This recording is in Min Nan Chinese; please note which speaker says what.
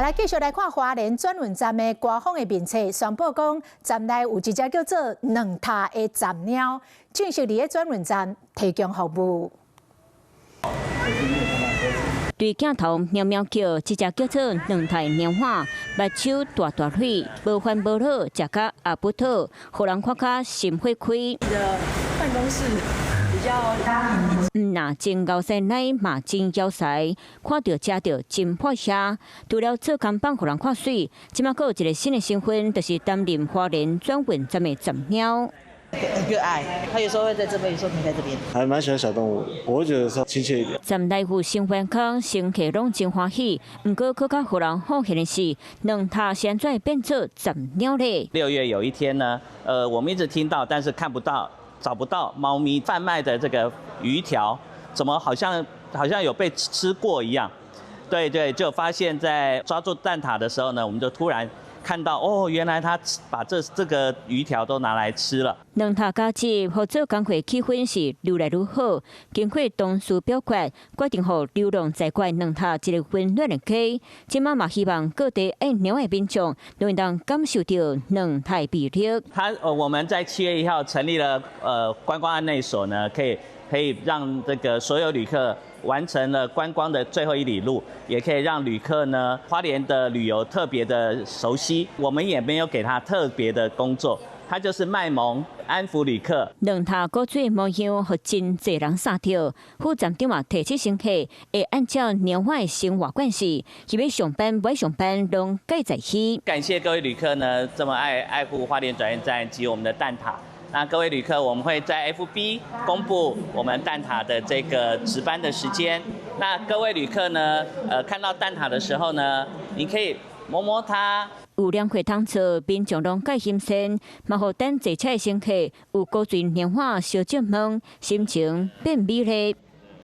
Speaker 1: 來繼續來看花蓮轉運站的官方的面冊，宣布講站內有一隻叫做軟塔的站貓，正式佇咧轉運站提供服務。
Speaker 2: 對鏡頭喵喵叫，這隻叫做軟塔貓仔，目睭大大蕊，無煩無惱，食甲阿不妥，予人看較心火開。
Speaker 3: 辦公室比較
Speaker 2: 毋若真𠢕師奶嘛真枵才，看著食著真破聲。除了做工放予人看媠，這馬閣有一个新的身份，就是擔任花蓮轉運站的站貓。
Speaker 3: 很可愛，他有時候會在這邊，有時候沒在這邊。
Speaker 4: 還蠻喜歡小動物，我會覺得說親切一點。
Speaker 2: 站內有新員工，乘客攏真歡喜。毋過，閣較予人好奇的是，軟塔是按怎變做站貓咧？6
Speaker 5: 月有一天呢，我們一直聽到，但是看不到、找不到貓咪販賣的這個魚條，怎麼好像有被吃過一樣？對對，就發現在抓住蛋撻的時候呢，我們就突然看到哦，原來他把這個魚條都拿來吃了。
Speaker 2: 軟塔加入，予做工課氣氛是愈來愈好。經過董事表決，決定予流浪在外軟塔一个溫暖的家。這馬嘛希望各地愛貓的民眾，都會當感受到軟塔魅力。
Speaker 5: 我們在7月1號成立了觀光案內所呢，可以讓這個所有旅客完成了觀光的最後一里路，也可以讓旅客呢花蓮的旅遊特別的熟悉。我們也沒有給他特別的工作，他就是賣萌安撫旅客。
Speaker 2: 軟塔古錐模樣，予真濟人嚇著。副站長嘛提醒乘客，會按照貓仔的生活慣勢，欲上班欲上班攏蓋在起。
Speaker 5: 感謝各位旅客呢，這麼愛護花蓮轉運站及我們的蛋撻。那各位旅客，我們會在 FB 公布我們蛋撻的這個值班的時間。那各位旅客呢，看到蛋撻的時候呢，你可以摸摸它。
Speaker 2: 有兩塊通做，民眾攏蓋新鮮，嘛予等坐車的乘客有古錐貓仔相借問，心情變美麗。